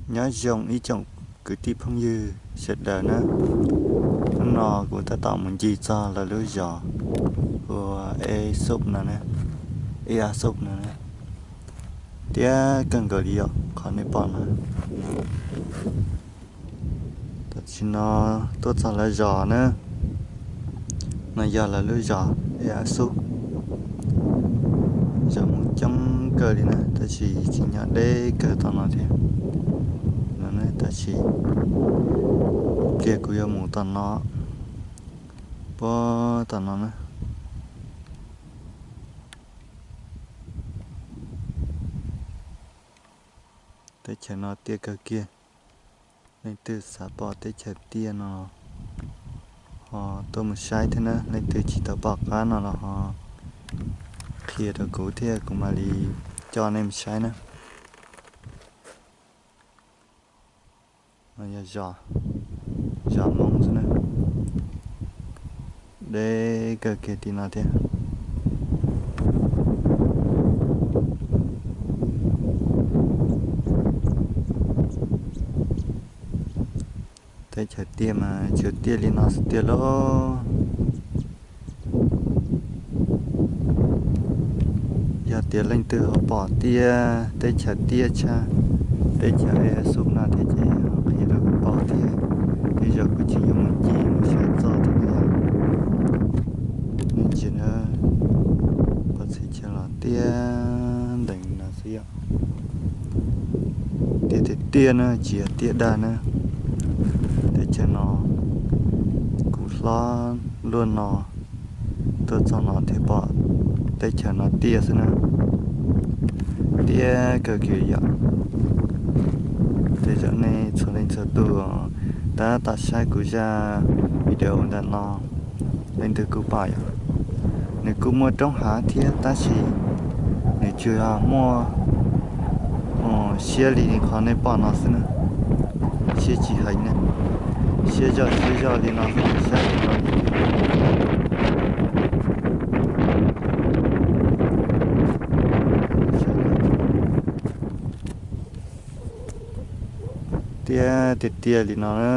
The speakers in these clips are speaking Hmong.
Nyob zoo ib tsoom kwv tij phooj ywg sawv daws na. Hnub no kuv tab tom mus ncig txog lawv lub zos hu ua E Xub no, E A Xub no, tiaj kawg nkaus li yom, qhov nej pom no. Tam sim no tuaj txog lawv zos na, no yog lawv lub zos E A Xub. Zos Hmoob coob kawg li na, tab sis tsis nyob deb kawg tom no thiab. No, tab sis ib pliag kuv yuav mus tom no, puag tom no na. Teb chaws no tiaj kawg kiag. Leej twg xav pom teb chaws tiaj no ho tuaj mus saib thiab na, leej twg tsis tau pom qab no los ho qhia rau kuv thiab kuv mam li coj nej mus saib na. No yog zos, zos Hmoob xwb na, deb kawg kiag tim no thiab. Teb chaws tiaj mas tsuas tiaj li no xwb tiag lauj. Yog tias leej twg ho pom tiaj, teb chaws tiaj tshaj, teb chaws Xub no thiab ces ho qhia rau kuv pom thiab, tej zaum kuv tseem yuav mus ncig mus saib txog thiab na yom. Nej ntsia na, pov txhia chaw los tiaj ntees no xwb yom. Tiaj tiaj tiaj na, tsis yog tiaj dag na. Teb chaws no kuv hlob luaj no tuaj txog no thiaj pom teb chaws no tiaj xwb na. Tiaj kawg kiag yom. Tej zaum nej txhua leej txhua tus tab tom saib kuv zaj video ntawm no, leej twg kuj pom yom. Nws kuj muaj roob hav thiab tab sis nws tsuas yog muaj siab li qhov nej pom no xwb na. Siab tsis heev na, siab zoj siab zoj li no xwb, saib li no. Tiaj tiaj tiaj li no na.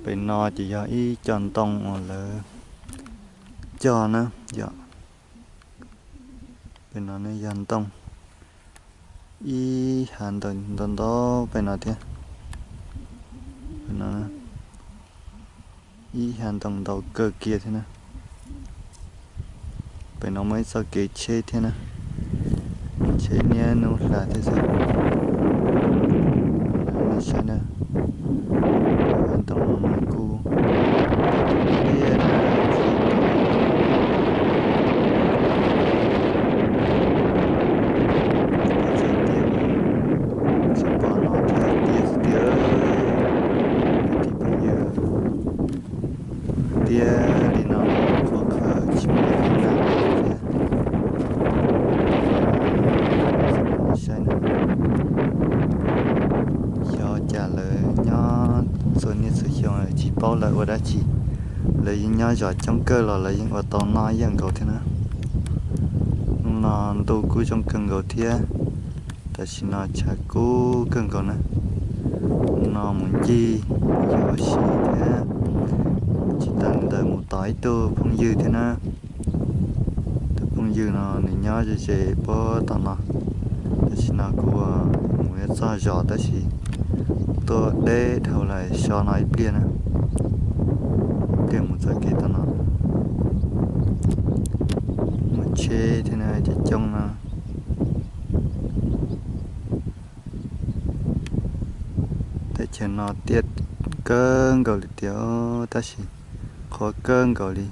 Pem no ces yog ib co ntoo uas lawv cog na yom. Pem no yog ntoo, ib hav ntoo ntau ntau pem no thiab. Ib hav ntoo ntau kawg kiag thiab na. Pem no muaj ib txoj kev tsheb thiab na, tsheb niaj hnub hla thiab xwb. Nej saib na, ntoo no kuj tiaj na, txoj kev tiaj, tsis pom no tiaj tiaj xwb tiag. Kwv tij phooj ywg, tiaj li no qhov khaws tsis muaj li no thiab. Saib na, xyov cas lawv nyob txhua niaj txhua xyoo tsis paub lawv ua dab tsi, lawv yeej nyob zos coob kawg los lawv yeej ua tau noj ib yam nkaus thiab na. Hnub no ntuj kuj zoo kawg nkaus thiab, tam sim no tshav kub kawg nkaus na. Hnub no mus ncig mus yug ua si thiab, tsis tas li ntawd mus tos ib tug phooj ywg thiab na. Tus phooj ywg no nws nyob ze ze puag tom no, tam sim no kuv mus yuav txog zos tab sis tuaj deb dhau lawm, so no ib pliag na, ib pliag mus txoj kev tom no. Muaj tsheb thiab na, coob coob no. Teb chaws no tiaj kawg nkaus li tiag, tab sis qhuav kawg nkaus li.